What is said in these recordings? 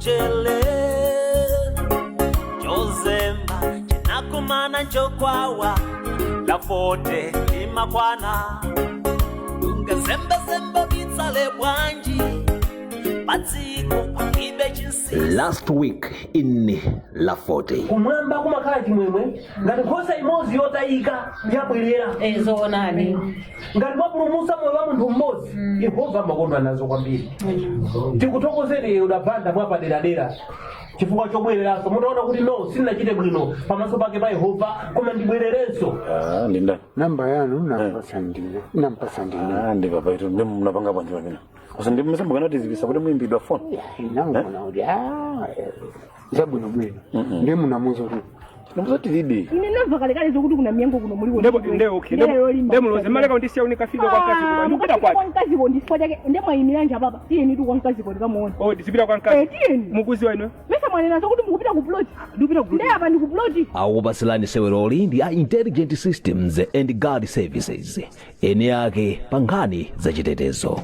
mchele chozemba chinakumana nchokwawa la 40 limakwana ungazembezembe bitsale bwanji padziko palibe chinsinsi. Last week in La 40. Kumwamba kumakhala chimwemwe ngati nkhosa imodzi yotayika yabwerera. Zoonadi. Ngati mwapulumutsa moyo wa munthu mmodzi, Yehova amakondwa nazo kwambiri. Tikuthokozeni udabanda mwapaderadera chifukwa chobwereranso mutaona kuti no, sindinachite bwino pamaso pake pa Yehova, koma ndibwererenso. Ah, ndi ndani? Namba yanu nampasa ndine, nampasa ndine. Ah, ndi papa itu ndi munapanga bwanji pamene kusa ndi msambukana kuti zibisa kuti muimbidwa phone. Nangona kuti zabwino bwino ndi munamuza kuti Ndimuzoti tilibe. Ine ndamva kalekale zokuti kuna miyengo kuno muliko. Nde okay, nde muloze maleka ndisiya unikafika kwa mkazi kuba ndikupita kwake. Kwa mkaziko ndifukwa chake nde mwayimiranji apapa. Tiyeni tu kwa mkaziko tikamuona. Oh, ndizipita kwa mkazi. Eh, tiyeni. Mukuziwa inu? Mesa mwanena zokuti mukupita ku plot. Ndikupita ku plot. Nde apa ndi ku plot. Akupasilani seweroli ndi a Intelligent Systems and Guard Services, eni ake pa nkhani zachitetezo.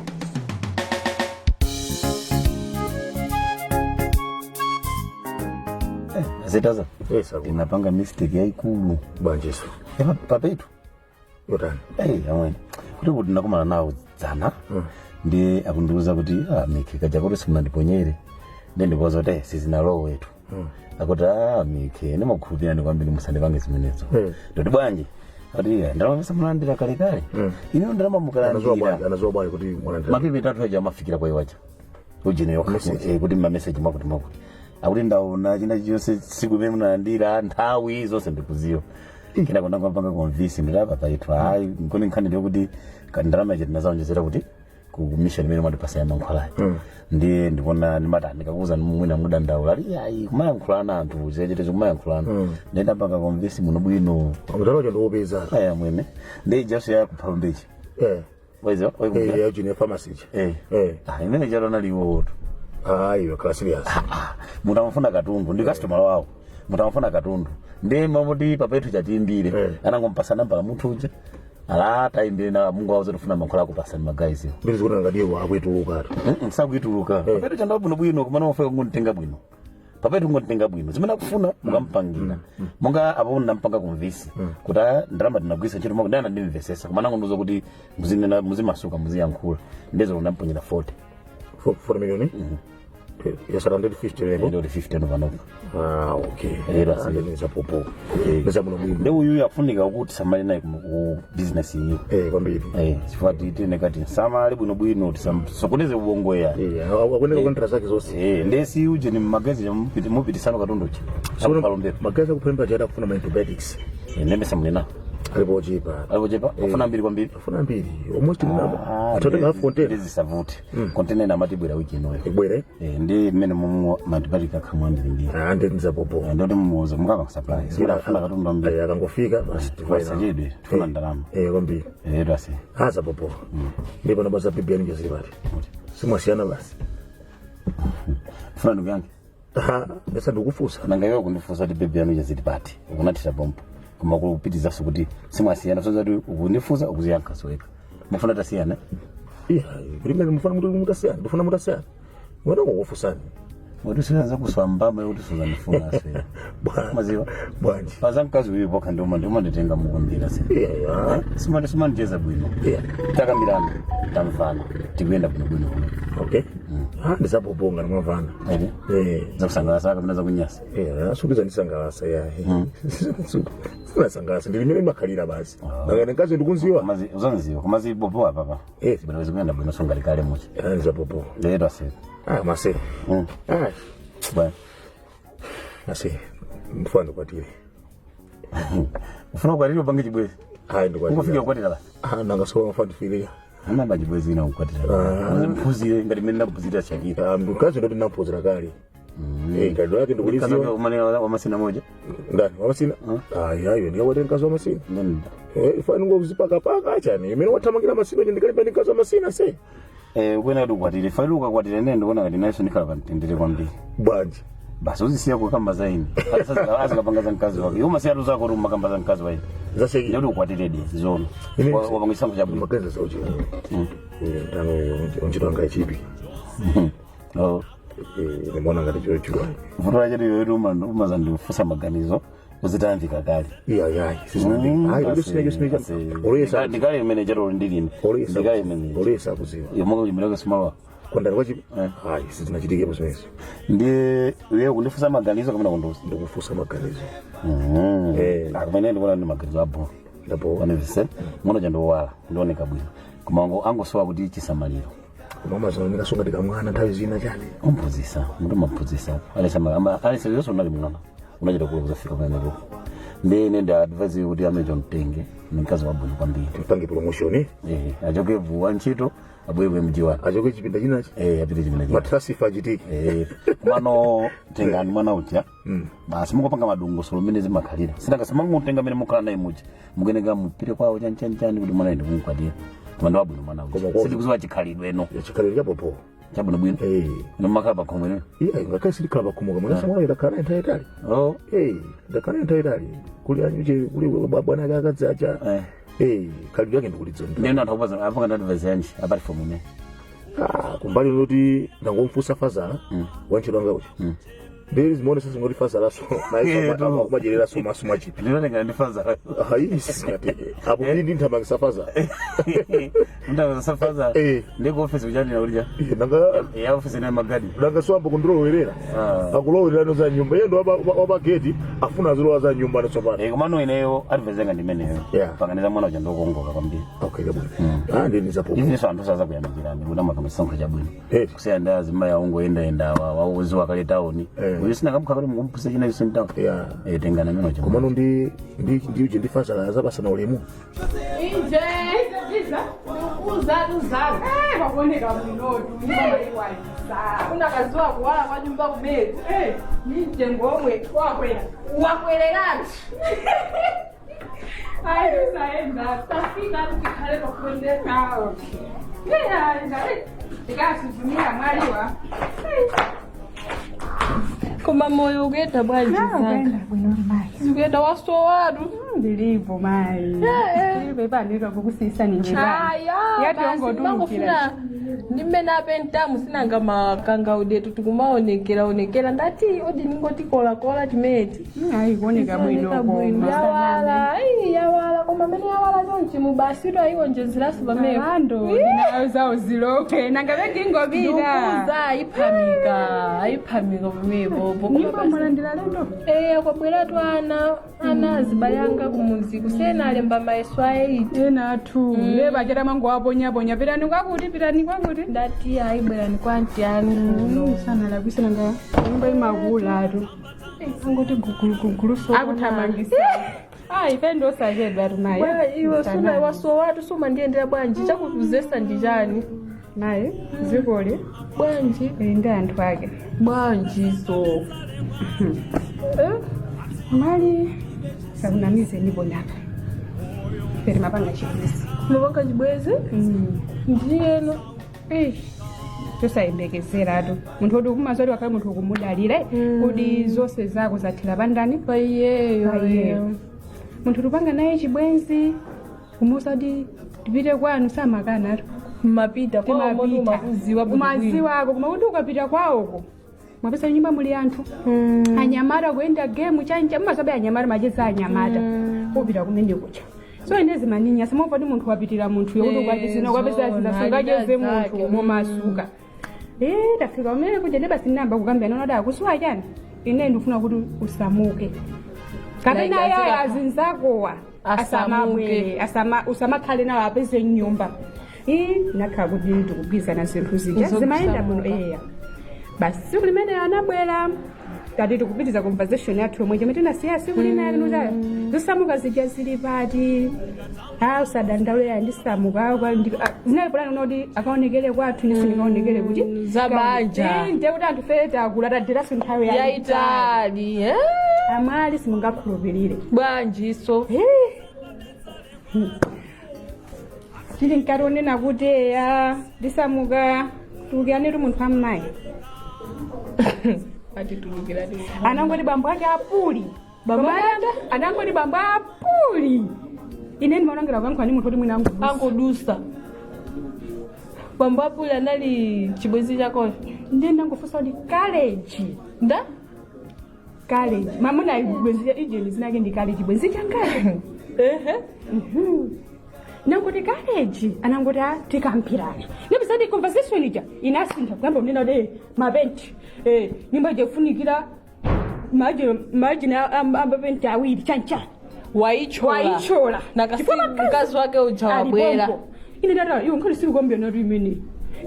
Zitaza. Yes, akulu. Tinapanga mistake yaikulu. Bwanjiso? Ema papetu. Yotani? Eh, amwene. Kuti ndinakumana nawo dzana. Ndi akundiuza kuti ah Miki kaja kuti simunandiponyere. Ndi ndikuwauza kuti eh, sizinalowetu. Akuti ah Miki ndimakukhulupirani kwambiri, musandipange zimenezo. Ndoti bwanji? Akuti iya ndalama mesa munalandira kalekale. Inu ndalama Anazoa mukalandira. bwanji? Anazoa bwanji kuti mwalandira? Mapepe tatu aja amafikira kwa iwacha. Ujene yokha. Message. Eh, kuti ma message mwakuti mwakuti. Akuti ndaona china chonse, tsiku imene munalandira, nthawi zonse ndikuziwa. Kena kundangopanga convince ndilapa paithu hayi nkoni nkhani ndiyokuti ndalama ija tinazaonjezera kuti ku mission imene mwatipasa ya mankhwalayo. Ndiye ndikuona ndimati ndikakuuza mwina mudandaula ali ayi, kumayankhulana anthu zachitezo kumayankhulana. Ndiye ndapanga convince muno bwino. Mutalo ndiwopeza. Aya mwene ndiye ijaso ya kuphalombechi. Eh. Waiziwa? Eh, ya junior pharmacy. Eh. Eh. Ah, imene chalo naliwotu. Ah, iwe khala serious. Munthu amafuna katundu, ndi customer wawo. Munthu amafuna katundu, ndi mamuti papetu chatiimbire. Anangompasa namba la munthu uja, ala tayimbire na mungu auze tufuna mankhwala akupasani magayizi. Mbiri zikuti ngadiwo akuituluka. Sakuituluka. Papetu chandawa bwino bwino, kumana mafika kungotenga bwino. Papetu kungotenga bwino zimene akufuna mukampangira. Monga apo ndampanga convince kuti ah, ndalama tinagwisa ntchito mako, ndana ndimvesesa, kumana ngondiuza kuti muzinena, muzimasuka, muziyankhula. Ndezo ndamponyera 40. 4 million? Yasala 150 lebo. Ndoti 50 no panopa. Ah, okay. Era Ah, ndini zapopo. Ndizabwino bwino. Ndi uyu afunika kuti samali naye ku business iyi. Eh, kwambiri. Eh, chifukwa titene kati samali bwino bwino tisasokoneze ubongo ya. Eh, akuoneka kontra zake zonse. Eh, ndesi uje ni magazi mupitisano katundu chi. Akupalombera. Magazi akupemba chada kufuna ma antibiotics. Eh, nemesa mulina. Alipo ochepa. Alipo ochepa? Afuna mbiri kwambiri. Afuna mbiri. Almost ndinabo. Atotenga half container. Ndizisavute. Container namati bwera wiki inoyo. Ibwere. Eh, ndi mmene mumu antibiotic akhamwa ambiri mbiri. Ah, ndi ndizapopo. Eh, ndoti mumuuze mukapa supply. Sikuti afuna katundu ambiri. Eh, akangofika basi tifaina. Wasachedwe, tifuna ndalama. Eh, kwambiri. Eh, twase. Ah, zapopo. Ndipo nabaza BBN ngezili pati. Simwasiyana basi. Funa ndikuyankhe. Ah, besa ndikufusa. Nanga iwe kundifusa kuti bebi yanu chaziti pati, ukunathira pompo, koma kupitizanso kuti simwasiyana, soza kuti ukundifusa ukuziyankha soweka mufuna tasiyana. Iya, kuti ngati mufuna muti mutasiyana, ndifuna mutasiyana. Mwana ngokufusani. Kuti zakuswambama kuti suzandifuna se. Maziwa. Bwanji? Paza mkazi uyu pokha ndiuma nditenga mukumbira se. Iya, iya. Simati simandicheza bwino. Iya. Takambirana, tamvana, tikuyenda bwino bwino. Okay. Ah, ndizapoponga nimwamvana. Ere? Eh. Zakusangalasa kapena zakunyasa? Eh, asukiza ndisangalasa ya. Sinasangalasa, ndili mimi makhalira basi. Nanga nkazi ndikunziwa. Mazi uzanziwa kumazi bopo apa pa. Eh. Bwino zikuyenda bwino songalikale muchi. Ah, ndizapopo. Lero ase. Ah, mase. Ah, Bwana. mase. Mfano ndikwatire. Ufuna kukwatira upange chibwezi? Hayi, ndikwatire. Ungofika kukwatira basi. Ah, nanga sowa mfano ndifikiria. Anamba chibwezi ina kukwatira. Mphuzire ngati mmene ndakuphunzira Shakira. Ah, mkazi ndo ndinaphunzira kale. Eh, kado yake ndikuliziwa. Wamasina moja. Ndani, wamasina? Ah, yayo ndikakwatira mkazi wa masina. Ndani. Eh, fani ngozipaka paka chani. Imene wathamangira masina ndikalipa ndi mkazi wa masina se. Eh, ukwena kuti ukwatire. Faili ukakwatire ine ndikuona ngati nayenso ndikhala pa mtendere kwambiri. Bwanji? Basi uzisiya kukamba za ine. Azikapanga za mkazi wake. Iwe umasiyatu zako kuti umakamba za mkazi wa ine. Zasheki. Ndikuti ukwatiredi zono. Ine- Wapanga chisankho chabwino. Maganizo sauchi. Eh, ndano unchito anga ichipi. Oh. Nimaona ngati chocho. Vuto lache liyoyetu umazandifusa maganizo uzitamvika kale. Iya, iya, sizinamvika. Hayi, kodi sinacho sinacho. Olesa. Ndikale imene chero ndilini. Olesa. Ndikale imene. Olesa kuziwa. Yomwe kulimireko simalowa. Kwandani kwachi? Hayi, sizinachitikepo zimenezo. Ndiye iwe kundifusa maganizo kapena kundiuza? Ndikufusa maganizo. Akumene ndikuona ndi maganizo abo. Ndapo. Wanivise muno chandowala ndioneka bwino. Koma angosowa kuti chisamaliro. Koma amazooneka songa tikamwana nthawi zina chani. Umphunzisa, munthu umamphunzisa. Alesa yonse unali mwana. Unachita kula kuzafika pamenepo. Ndiye ine ndi advise kuti amene mtenge ni mkazi wabwino kwambiri. Tipange promotion. Achoke vuwa ntchito abwebwe mji wake. Achoke chipinda chinachi. Apite chipinda chinachi. Matrasifa achitike. Kumano tengani mwana uja. Basi mukupanga madongosolo mene zimakhalira. Sinanga mene mukhala naye muja. Mukeneka mupite kwawo chani chani chani kuti mwana ine kumkwatira. Koma ndi wabwino mwana uja. Sindikuziwa chikhalidwe eno. Chikhalidwe chapopo. Chabwino bwino. Nomakhala pakhomo ino. Iya, ngakhale sindikhala pakhomo kamwe. Nasa mwana ndakhala naye nthawi itali. Oh. Ndakhala naye nthawi itali. Kuli anyuche kuli bwana ake akadzi acha. Khalidwe yake ndikulidzonda. Ndiye anthu akupaza apanga ndi advice yanji apart from ine. Kumbali loti ndangomfusa fazala wantchito wanga uja. Ndili zimaone sasa ngoti fazala so naye akumajerera so maso machipi. Ndinotenga ndi fazala. Hayi singati. Apo ndi nthamangisa fazala. Ndamangisa fazala. Ndi ku office kuchandina kulija. Nanga ya office ina magadi. Nanga swambo kundilowerera. Akulowerera no za nyumba. Yeye ndo wabageti afuna azilowa za nyumba natsopano. Komano ineyo advice yanga ndimeneyo. Panganiza mwana uja ndokongoka kwambiri. Okay, kabwino. Ndi nizapo. Izinso anthu saza kuyamikirani kuti amapanga chisankho chabwino. Kusiya ndi azimayi aungoyendayenda wauziwa kale tawuni. Uyu sina kamukha kuti mukumphunzitsa china iso mtawo. Tengana mwana uja. Komano ndi ndi ndi ndi fazala zabasana ulemu. Inje uzanu Wakuoneka bwinotu iwalisa unakaziwa kuwala kwa nyumba kumene ni mtengo omwe wakwera wakwererani ayi usaenda tafika tikhale pakuendeka ndikasuzumira mwaliwa. Koma moyo ukuyenda bwanji zanga? Zikuyenda wasowatu. Ndilipo mayi. Ndilipo ipaneka kukusisa ninjirani. Aya, basi mangofuna ndi mmene apentamu sinanga makanga udetu tikumaonekera onekera ndati odi ningoti kolakola chimeti. Ayi kuoneka bwino koma. Yawala, ayi yawala koma mmene yawala chonchi mubasitu ayiwonjezeraso pamene. Ando ndinayo zawo ziloke nanga bengingobira. Ndikuza ayiphamika, ayiphamika pamenepo. Nyumba mulandira lendo. Kwabweratu ana azibale anga kumuzi kusena alemba mayeso a 8. Ena athu le bachera mangu waponyaponya pitani kwakuti pitani kwakuti. Ndati ayi bwerani kwa anti anu kuno. Sana lakwisa nanga nyumba imakulatu. Angoti gugulugugulu so. Akuthamangisa. Ayi pendo osachedwa tumayi. Wewe iwe suna wasowatu sumandiyendera bwanji chakuzesa ndi chani. Mayi zikoli bwanji ili ndi anthu ake. Bwanji so. Mali sakunamize ndibonaka. Peri mapanga chibwezi. Mapanga chibwezi? Ndiyeno. Tosayembekezeratu munthu woti ukumaza kuti wakhale munthu ukumudalira kuti zonse zako zathera pandani paiyeyo. Munthu tupanga naye chibwenzi kumuwuza kuti tipite kwanu samakanatu. Mapita kwawo moti umakuziwa bwino bwino. Umaziwako koma kuti ukapita kwawoko mwapeza nyumba muli anthu anyamata kuyenda gemu chanja mumazabe anyamata macheza anyamata upita kumene kucha. So ine zimaninya samova kuti munthu wapitira munthu yokuti ukachizina ukapeza zinasungacheze munthu momasuka. Tafika kumene kuja ndi basi ndinayamba kukambirana noti akusuwa chani ine ndifuna kuti usamuke kapena Like ayayo azinzakowa Asamuke. asamabwere usamakhale nawo apeze nyumba. Nakhala kuti ndikugwizana zinthu zija zimayenda bwino eya. Basi tsiku limene anabwera tati tikupitiza conversation yathu yomwe chomwe tinasiya tsiku lina lino zosamuka zija zili pati. Usadandaule ndisamuka zinali polani kuti akaonekere kwathu ine sindikaonekere kuti Zabanja. Ndiye kuti anthu fere takula tadiraso nthawi Yaitali. Amali simungakhulupirire. Bwanji so. Tili mkati onena kuti eya ndisamuka tulukiranitu munthu ammayi. Atitulukirani. Anangoti bambo ake apuli. Bambo ake? Anangoti bambo apuli. Ine ndimaonangera kuyankhula ndi munthu kuti mwina angodusa. Angodusa. Bambo apuli anali chibwenzi chakocho. Ndiye ndangofunsa kuti kaleji nda kaleji mamuna bwenzi ijeni zinake ndi kaleji bwenzi changacho. Ehe. Nangoti kaleji anangoti tikampirana nepisati conversation ija inasintha kuyamba kunena kuti mapenti nyumba ija kufunikira maji amapenti awiri chanchani. Waichola. Waichola. Nakasi mkazi wake uja wabwera. Ine ndata iwo nkhani siri kuambira natu imene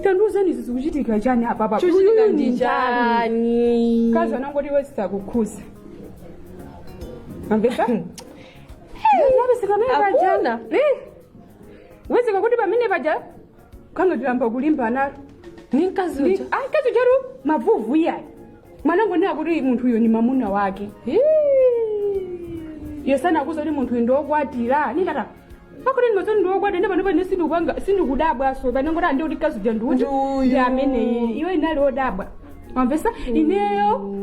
tandiuzani izi zikuchitika chani apapa. Chuchitika ndi chani? Kazi anangoti wesisakukhuza amvesa. Akuna. Wezeka kuti pamene paja kangatiramba kulimba Ni mkazi uja. Kazi ujaru mavuvu iyayi mwanangu ndina kuti munthu uyo ni mamuna wake yesana akuza kuti munthu uyu ndiokwatira nindata pakuti ndimazoti ndiokwatira ndi panopa ine sindikupanga sindikudabwaso panangoti andi kuti kazi uja ndiuti ndi ameneyi iwe inali odabwa wamvesa ineyo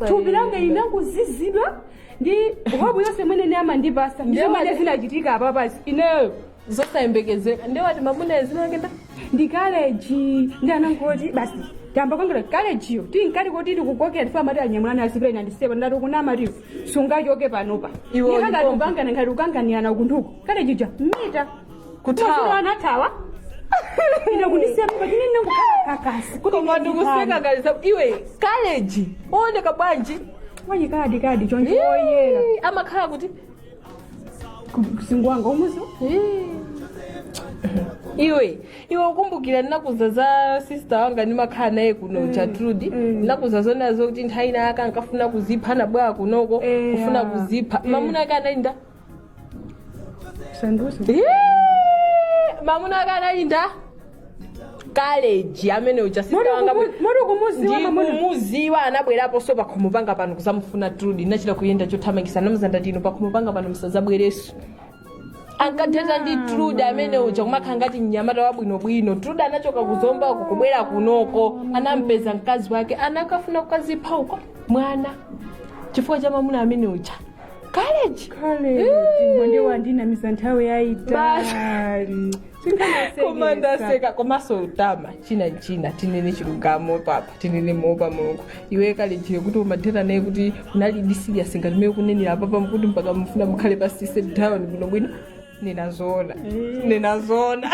thupi langa linangozizidwa ndi hobu yonse mwene ne amandipasa ndizomwe zinachitika apapasi ineyo Zosayembekezeka ndewati mamuna zinakenda. Ndi kaleji ndi anangoti basi tamba kwangela kalejiyo tinkati kuti tikukokera tifa mati anyamulana asipira inandiseba ndati kunama tiyo sungachoke panopa. Iwe Nikangati ulipompo. ukangana ngati ukanganirana kunthuku kaleji ja mita Kuthawa. Mazulu anathawa ine kundisiya papa chine ndinangokhala kakasi kuti Koma ndikuseka kalisa iwe kaleji uoneka bwanji. Wanyikadi kadi choncho oyera. Ii, amakhala kuti Singwanga umuzo. Iwe iwe ukumbukira ndinakuza za sister wanga ndimakhala naye kuno Gertrude, ndinakuza zonazo kuti nthawi ina aka ankafuna kuzipha nabwera kunoko kufuna kuzipha mamuna ake analinda. Sanduso. Ii, mamuna ake analinda kaleji amene uja sister wanga Mori kumuziwa mamuna. Ndikumuziwa anabwerapo so pakhomo panga pano kuzamufuna Trudy nachita kuyenda chothamangisa namuzanda tino pakhomo panga pano musazabwereso. Ankathetha ndi Trudy amene uja kumakhala ngati mnyamata wabwinobwino. Trudy anachoka kuzomba uko kubwera kunoko anampeza mkazi wake anakafuna kukazipha uko mwana chifukwa cha mamuna amene uja kaleji. Kaleji mwende wandinamiza nthawi yayitali. Koma ndaseka komanso utama china china tinene chilungamo papa tinene moopa Mulungu iwe kalejiyo kuti umatheta naye kuti unali ndi serious ngati mmene kunenera papa kuti mpaka mufuna mukhale pa sit down bwinobwino. Nena zoona nena zoona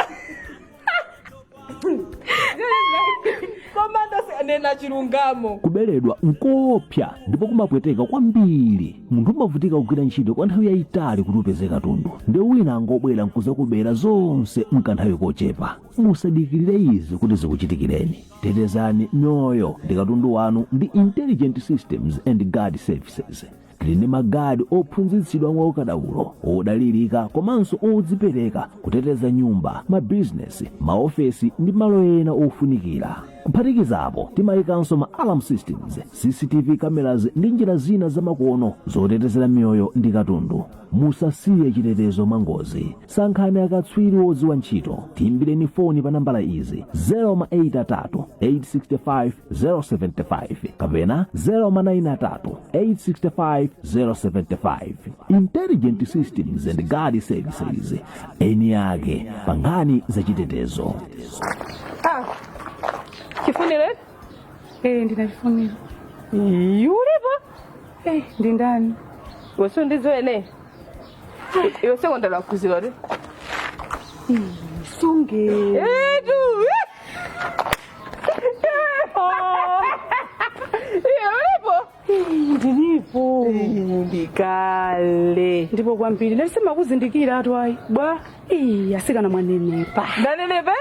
koma ndaseka nena chilungamo. Kuberedwa nkoopsa ndipo kumapweteka kwambiri. Munthu umavutika kugwira ntchito kwa nthawi yayitali kuti upeze katundu ndi wina angobwera nkuzakubera zonse mkanthawi kochepa. Musadikirire izi kuti zikuchitikireni. Tetezani miyoyo ndi katundu wanu ndi Intelligent Systems and Guard Services. Tili ndi magadi ophunzitsidwa mwa ukadaulo odalirika komanso odzipereka kuteteza nyumba, mabizinesi, maofesi ndi malo ena ofunikira. Kuphatikizapo timayikanso ma alarm systems, CCTV cameras ndi njira zina zamakono zotetezera miyoyo ndi katundu. Musasiye chitetezo mwangozi. Sankhani akatswiri odziwa ntchito. Tiyimbireni foni pa nambala izi 083 865 075 kapena 093 865 075. Intelligent Systems and Guard Services, eni ake pa nkhani zachitetezo. Chifunire. Ndinachifunira. Yulipo. Ndi ndani? Weso ndizoene iwe sekondari wakuzilwa ti Sunge. Etu. Iwe ulipo? Ndilipo. Ndikale. Ndipo kwambiri ndalisema kuzindikira atu ayi Bwa. Ii, asikana mwanenepa. Ndanenepa?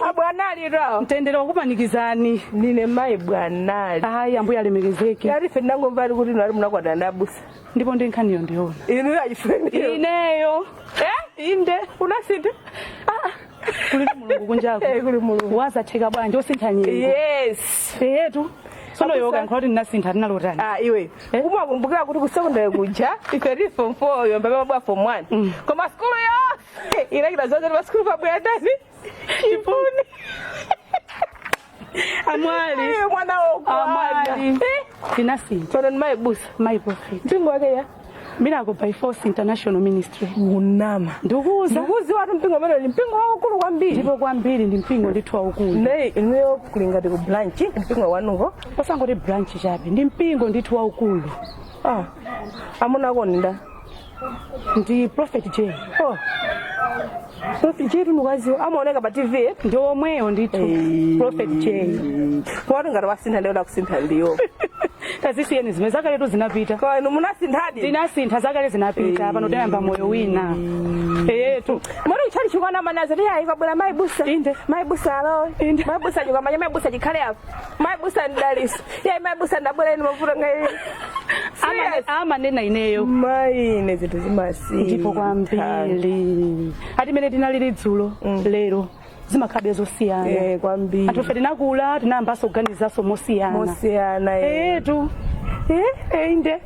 Abwanali rawo. Mtendere wakupanikizani. Ndine mayi bwanali. Ayi ambuye alemekezeke. Yati ife ndinangomva ali kuti inu ali munakwatana ndabusa. Ndipo ndi nkhaniyo ndiona. Inu achifeniyo. Ineyo. Eh? Inde. Unasintha? Kuli Mulungu kunjako. Kuli Mulungu. Wazatheka bwanji osintha nyengo. Yes. Eyetu. Sono yoga nkhala kuti ndinasintha ndinalotani. Ah, iwe umakumbukira kuti ku secondary kuja ife tili form 4 yomba pamabwa form 1 koma skulu yonse inachita zonse pa skulu pabwera ndani chifuni. Amwali. Mwana wokwana. Amwali. Ndinasintha. Tsono ndi mayi busa. Mayi prophet. Mpingo wake ya Miracle by Force International Ministry. Unama. Ndikuuza. Ndikuziwa tu mpingo umene ndi mpingo waukulu kwambiri. Ndipo kwambiri ndi mpingo ndithu waukulu. Ne inuyo kuli ngati ku branch mpingo wanuko. Osangoti branch chabe ndi mpingo ndithu waukulu. Ah. Amuna konda. Ndi Prophet J. Oh. Prophet J tunukaziwa amaoneka pa TV. Eh? Ndi omweyo ndithu Prophet J. Komatu ngati wasintha ndiyo kusintha ndiyo. Tazisiyeni zimene zakaletu zinapita. Kwa inu munasinthadi. Zinasintha zakale zinapita pano tayamba moyo wina. Eyetu. Mwana uchali chikwana manaza ndi ayi kwabwera mayi busa. Inde. Mayi busa alowe. Inde. Mayi busa chikwamanya mayi busa chikhale apo. Mayi busa ndidaliso. Yayi mayi busa ndabwera inu mavuto ngai. Amanena ineyo. Mayi ine zinthu zimasintha. Ndipo kwambiri. Ati mene tinalili dzulo lero zimakhabe zosiyana. Eh kwambiri. Anthu ife tinakula tinayambanso kuganizanso mosiyana. Mosiyana. Eh. Eyetu. Eh? Eh, inde.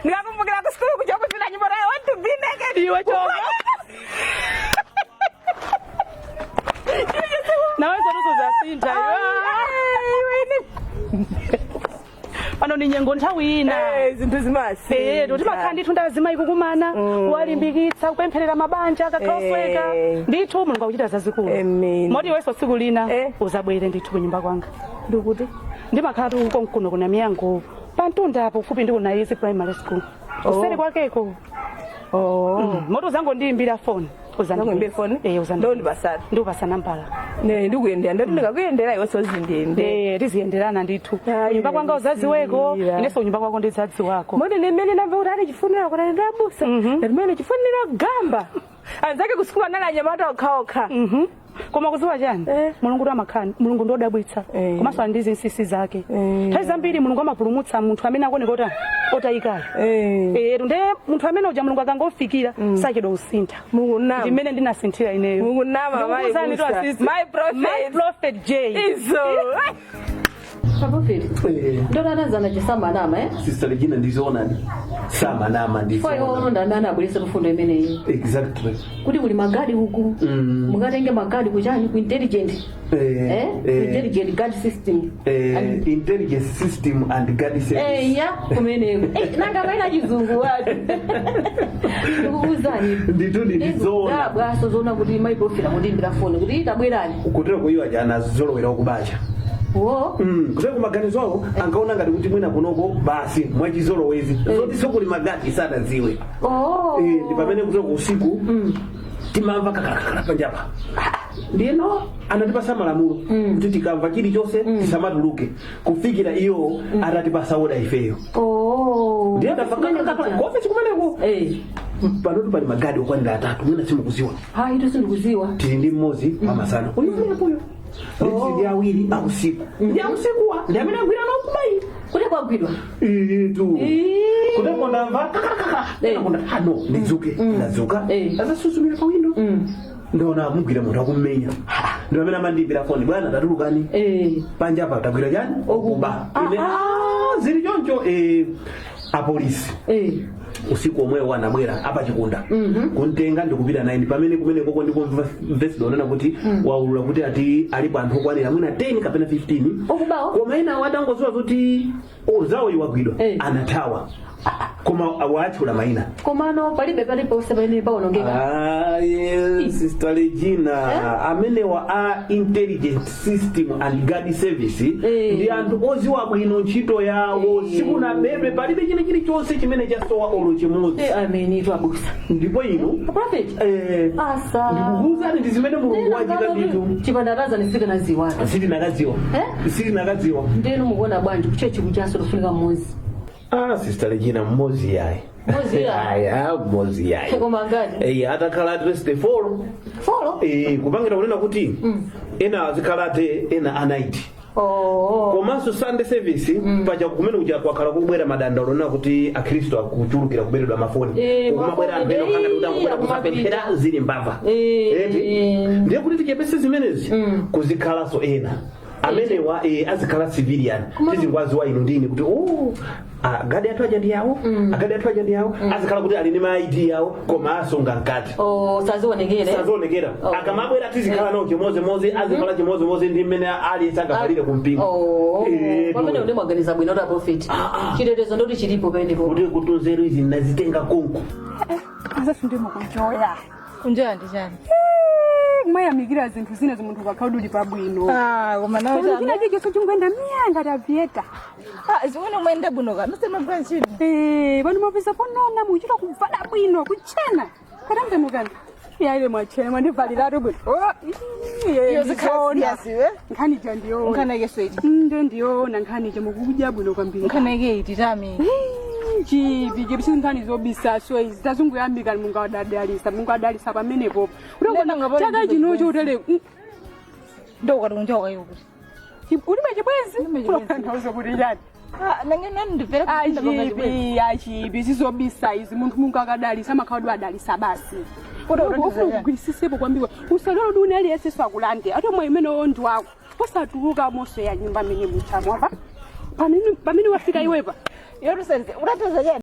Ndikakumbukira ku sukulu kuja kufika nyimbo I want to be naked. Iwe choka. Naweza tuzo zasintha. Pano ni nyengo nthawi ina. Eh zinthu zimasintha. Eyetu timakhala ndithu ndazimayi kukumana kuwalimbikitsa kupempherera mabanja akakhala osweka ndithu Mulungu akuchita zazikulu. Amen. Moti iwenso tsiku lina Eh. uzabwere ndithu kunyumba kwanga. Ndikuti Ndimakhala tukonkuno kuna miyango pantunda apo kufupi ndi kuna Easy Primary School. Kuseri kwakeko. Oh. Moti uzangondiyimbira foni. Uzangondiyimbira foni? Eh, uzandi. Ndondipasana. Ndikupasa nambala. Ne ndikuyendera ndati ndikakuyendera iwe sozindiyendera. Eh, tiziyenderana ndithu. Ayi, Kunyumba kwanga uzadziweko, ndisira. inenso kunyumba kwako ndidzadziwako. Moti ndimene ndamva kuti ati chifunira kuti ndabusa. Ndati mene chifunira gamba. Anzake kusukulu anali anyamata okhaokha. Koma kuziwa chani Eh. Mulungu ndi amakhani Mulungu ndi wodabwitsa Eh. komanso ali ndi zinsinsi zake Eh. nthawi zambiri Mulungu amapulumutsa munthu amene akuoneka oti otayikayo Eh. Eh, nde munthu amene uja Mulungu akangofikira sachedwa kusintha Mulungu nama. ndimene ndinasinthira ineyo Mulungu nama, mayi Ndikukuwuzani tu Musa. asisi. My prophet. My prophet J. Izo. Prophet. Ndotanazana chisamanama eh? Sister Regina ndizoonadi samanama Chifukwa iwo ndizoona ono ndamene anabweretsa mfundo imeneyi. exactly Kuti kuli magadi uku. Mukatenge magadi kuchani ku intelligent. Eh, Eh? Ku eh. intelligent guard system. Intelligence system and guard service Eh ya kumeneko. Eh nanga maina chizungu watu. Ndikukuwuzani. Ndithu ndizoona Ndabwaso zoona kuti my prophet akundiimbira foni kuti itabwerani. kutero kuiwa jana zolowera kubacha Wo. Kutero kumaganizo awo ankaona ngati kuti mwina kunoko basi mwachizolowezi zoti sokuli magadi sadadziwe. Oh. Eh, ndi pamene kutero usiku timamva kakalakakala panjapa ndiyeno anatipasa malamulo kuti tikamva chilichonse tisamatuluke kufikira iyo atatipasa oda ifeyo. Oh. Ndiye kuofisi kumeneko Eh. panotu pali magadi okwanira atatu mwina simukuziwa. Hayi tu sindikuziwa. Tili ndi mmodzi pamasana uyu uyo nditili ndi awiri ausiku ndi ausikuwa ndi amene agwira nokubayi Kuti kwagwidwa. itu Eh. kuteko ndamva kakalakaka konda ano ndidzuke ndadzuka Eh. azasusumira pa windo ndaona mugwira munthu akummenya ndi pamene amandiimbira foni bwana tatulukani Eh. panja apa tagwira chani okuba ine "Ah, zili choncho eh, apolisi Eh. usiku omwewo anabwera apachikunda kuntenga ndikupita naye ndi pamene kumene koko ndikumvesidwa onena kuti waulula kuti ati alipo anthu okwanira mwina 10 kapena 15 Okubawo? koma ena atangoziwa kuti ozawo iwagwidwa Eh. anathawa koma watchula mayina. Komano palibe paliponse pamene paonongeka. Ah, yes, Sister Regina amenewa a intelligent system and guard service Eh. ndi anthu oziwa bwino ntchito yawo sikunabedwe palibe chine chilichonse chimene chasowa olo chimodzi. Eh ameni tu abusa. Ndipo inu Prophet. eh, Asa. ndikukuwuzani ndi zimene Mulungu wachita ndithu. Chipandataza nisikanaziwa. Sitinakadziwa. Eh? Sitinakadziwa. Ndenu mukuona bwanji kuchechi kuchaso tofunika mmozi. Ah, Sister Regina mmozi yayi. Mmozi yayi. Aya, mmozi yayi. Koma ngati. Eh, atakhala at least four. Folo? Eh, kupangira kunena kuti ena azikhala ate ena a night. Oh. Komanso Sunday service paja kumene kuja kwakhala kubwera madandaulo na kuti akhristu akuchulukira kuberedwa mafoni. Eh, Kumabwera anthu ena mafoni, okhala kuti akubwera eh, kusapemphera zili mbava. Eh. Eti? Ndiye kuti tichepese zimenezi kuzikhalanso ena amenewa azikhala civilian tizingwaziwa inu ndini kuti oh Agadi athu aja ndi yawo, agadi athu aja ndi yawo, azikhala kuti ali ndi ma ID yawo koma asunga mkati. Oh, sazionekere. Sazionekera. Oh. Akamabwera tizikhala nawo chimozimozi, azikhala chimozimozi ndi mmene aliyense angavalire kumpingo. Oh, Eh, pamene ndi mwaganiza bwino ta prophet. Chitetezo ndoti chilipo penepo. Kuti kutunzeru izi nazitenga konko. Azathu ndimo kunjoya. Kunjoya ndi chani? Kumayamikira zinthu zina zimunthu ukakhala uli pabwino. Ah, koma nawe Koma chani? china chicho chingwenda miya ngati avieta. Ah, zimene umayenda bwino ka msemagwira ntchito. Eh, pano mapeza ponona muchita kuvala bwino kuchena. Katambenukani. Yaile mwachena mwandivaliratu bwino. Oh, iye, Iyo zikhala ndizoona. serious iwe. Nkhani ija ndiyoona. Nkhani yake sweti. Nde ndiyoona nkhani ija mukudya bwino kwambiri. Nkhani yake iti tami? Chipi chipi sinkhani zobisaso izi tazungoyambika. Mungu adadalisa, Mungu adalisa pamenepopo. Ndena ngapole. Chaka chinocho utele Ndo ukati kunjoka iwe kuti. Ulibe chibwenzi? Ulibe chibwenzi. Unotanthauza kuti chani? Ah, nange nani ndimvera kuti ndapanga chibwenzi. Achipi achipi zizobisa izi. Munthu Mungu akadalisa amakhala adalisa basi. Kuti utanthauza Ufuna chani? kugwirisisepo kwambiri, usalolo duni aliyense akulande ati omwe imene ndi wako osatuluka monso ya nyumba mene muchamwapa pamene wafika iwepa. Yotusenze utathoza chani?